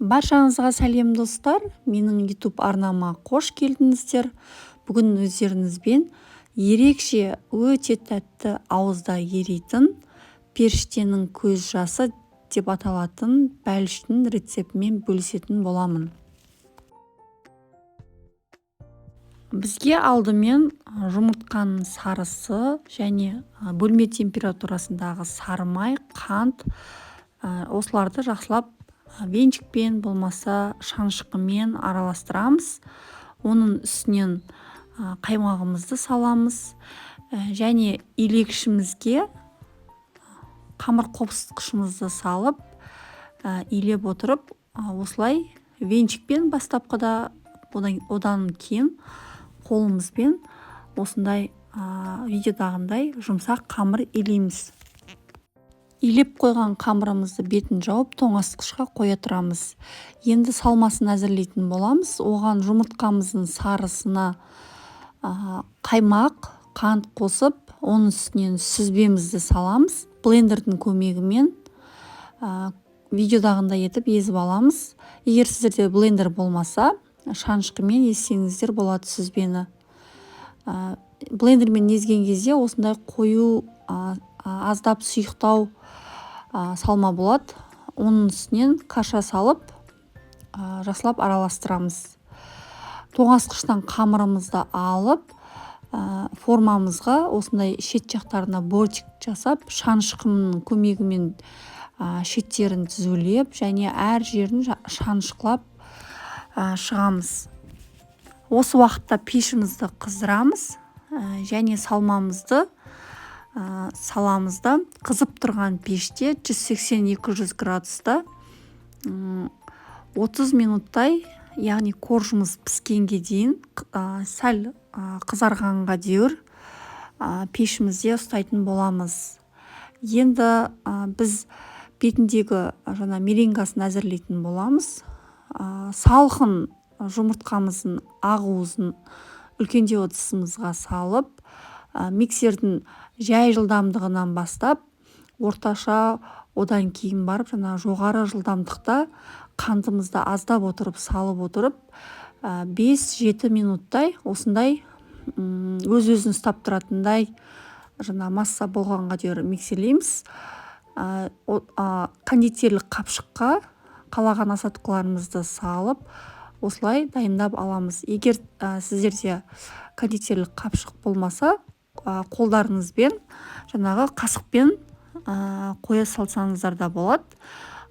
Баршаңызға сәлем, достар! Менің YouTube арнама қош келдіңіздер. Бүгін өздеріңізбен ерекше, өте тәтті, ауызда еритін періштенің көз жасы деп аталатын бәліштің рецептімен бөлісетін боламын. Бізге алдымен жұмыртқаның сарысы және бөлме температурасындағы сары май, қант, осыларды жақсылап венчикпен болмаса шанышқымен араластырамыз. Оның үстінен қаймағымызды саламыз және илегішімізге қамыр қопсытқышымызды салып, илеп отырып, осылай венчикпен бастапқыда, одан кейін қолымызбен осындай видеодағындай жұмсақ қамыр илейміз. Илеп қойған қамырымызды бетін жауып, тоңазытқышқа қоя тұрамыз. Енді салмасын әзірлейтін боламыз. Оған жұмыртқамыздың сарысына қаймақ, қант қосып, оның үстінен сүзбемізді саламыз. Блендердің көмегімен видеодағындай етіп езіп аламыз. Егер сіздерде блендер болмаса, шанышқымен езсеңіздер болады сүзбені. Блендермен езген кезде осындай қою, аздап сұйықтау салма болады. Оның үстінен каша салып, жақсылап араластырамыз. Тоңазытқыштан қамырымызды алып, формамызға осындай шет жақтарына бортик жасап, шанышқының көмегімен шеттерін түзулеп және әр жерін шанышқылап шығамыз. Осы уақытта пешімізді қыздырамыз және салмамызды саламыз да, қызып тұрған пеште 180-200 градуста 30 минуттай, яғни коржымыз піскенге дейін, сәл қызарғанға дейін пешімізде ұстайтын боламыз. Енді біз бетіндегі жаңа меренгасын әзірлейтін боламыз. Салқын жұмыртқамыздың ақ уызын үлкендеу ыдысымызға салып, миксердің жай жылдамдығынан бастап орташа, одан кейін барып жаңа жоғары жылдамдықта қантымызды аздап отырып салып отырып, 5-7 минуттай осындай өз-өзін ұстап тұратындай жаңа масса болғанға дейін миксерлейміз. Кондитерлік қапшыққа қалаған асатқыларымызды салып, осылай дайындап аламыз. Егер сіздерде кондитерлік қапшық болмаса, қолдарыңызбен жаңағы қасықпен қоя салсаңыздар да болады.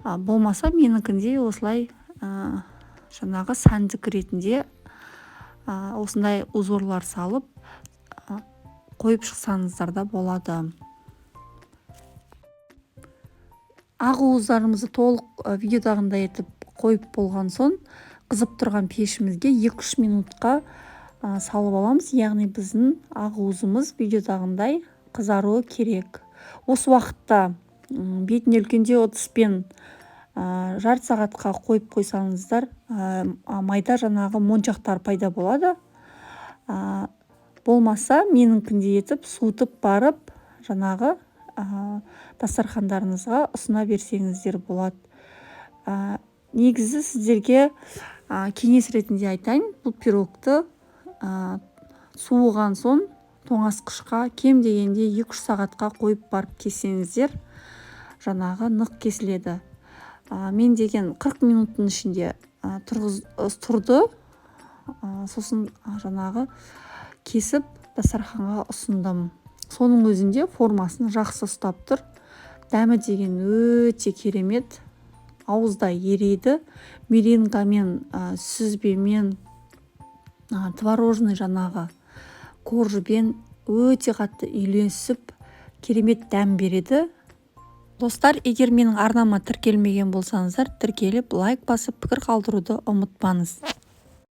Болмаса менікіндей осылай жаңағы сәндік ретінде осындай узорлар салып, қойып шықсаңыздар да болады. Ақ уыздарымызды толық видеодағындай етіп қойып болған соң, қызып тұрған пешімізге 2-3 минутқа салып аламыз. Яғни біздің ақ уызымыз видеодағындай қызаруы керек. Осы уақытта бетіне үлкендеу ыдыспен жарты сағатқа қойып қойсаңыздар, майда жаңағы моншақтар пайда болады. Болмаса менікіндей етіп суытып барып, жаңағы дастархандарыңызға ұсына берсеңіздер болады. Негізі сіздерге кеңес ретінде айтайын, бұл пирогты суыған соң тоңазытқышқа кем дегенде 2-3 сағатқа қойып барып кессеңіздер, жаңағы нық кесіледі. Мен деген 40 минуттың ішінде тұрды, сосын жаңағы кесіп дастарханға ұсындым. Соның өзінде формасын жақсы ұстап тұр. Дәмі деген өте керемет, ауызда ерейді. Меренгамен, сүзбемен, творожный жаңағы коржбен өте қатты үйлесіп, керемет дәм береді. Достар, егер менің арнама тіркелмеген болсаңыздар, тіркеліп, лайк басып, пікір қалдыруды ұмытпаңыз.